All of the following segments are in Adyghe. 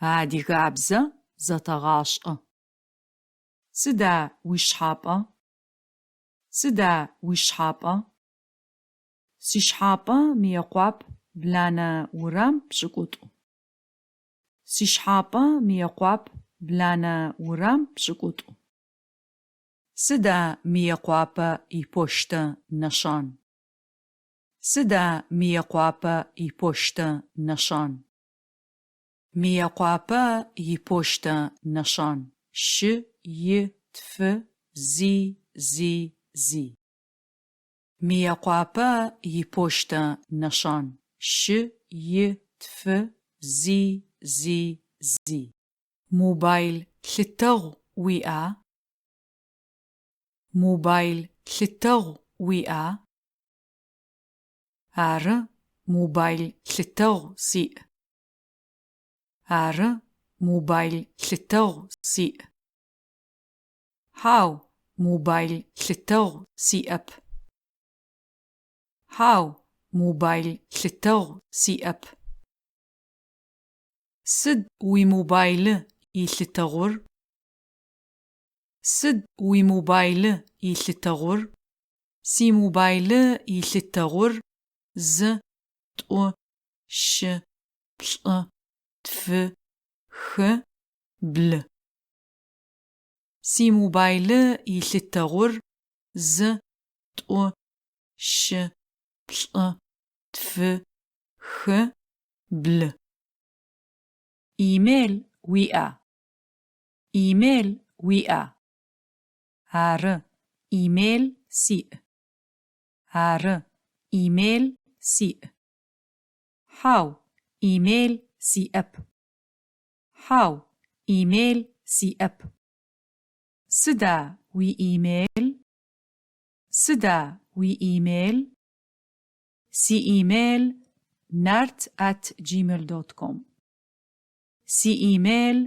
Адыгабзэ зэтэгъашӏэ. Сыда уишхапӏэ? Сыда уишхапӏэ? Сишхапӏэ Мыекъуап, Бланэ урам пшӏыкӏутӏу. Сишхапӏэ Мыекъуап, Бланэ урам пшӏыкӏутӏу. Сыда Мыекъуапэ ипощтэ нэшан? Сыда Мыекъуапэ ипощтэ нэшан? Мыекъуапэ ипощтэ нэшан щы и тфы зи зи зи. Мыекъуапэ ипощтэ нэшан щы и тфы зи зи зи. Мобайл лъытэгъу уиӏа? Мобайл лъытэгъу уиӏа? Ары, мобайл лъытэгъу сиӏ. Ары, мобайл лъытэгъу сиӏ. Хьау, мобайл лъытэгъу сиӏэп. Хьау, мобайл лъытэгъу сиӏэп. Сыд уимобайлы илъытэгъур? Сыд уимобайлы илъытэгъур? Симобайлы илъытэгъур зы, тӏу, щы, плӏы, тфы, хы, блы. Симобайлы илъытэгъур зы, тӏу, щы, плӏы, тфы, хы, блы. Имейл уиӏа? Имейл уиӏа? Ары, имейл сиӏ. Ары, имейл сиӏ. Хьау, имейл сиӏэп. Хьау, имейл сиӏэп. Сыда уиимейл? Сыда уиимейл? Сиимейл nart@gmail.com. Сиимейл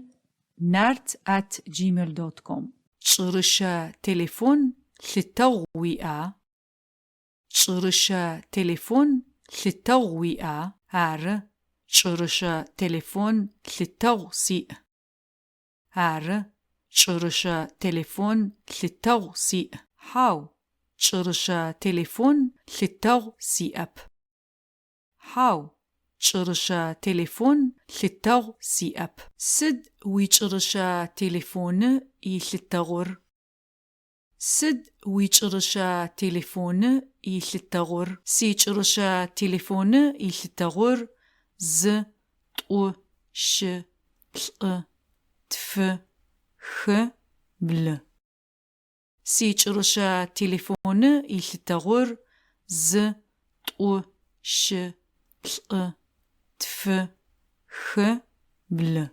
nart@gmail.com. Кӏырыщэ телефон лъытэгъу уиӏа? Кӏырыщэ телефон лъытэгъу уиӏа? Ары, кӏырыщэ телефон лъытэгъу сиӏ. Ары, кӏырыщэ телефон лъытэгъу сиӏ. Хьау, кӏырыщэ телефон лъытэгъу сиӏэп. Хьау, кӏырыщэ телефон лъытэгъу сиӏэп. Сыд уикӏырыщэ телефоны илъытэгъур? Сыд уикӏырыщэ телефоны илъытэгъур? Сикӏырыщэ телефоны илъытэгъур зы, тӏу, щы, плӏы, тфы, хы, блы. Сикӏырыщэ телефоны илъытэгъур зы, тӏу, щы, плӏы, тфы, хы, блы.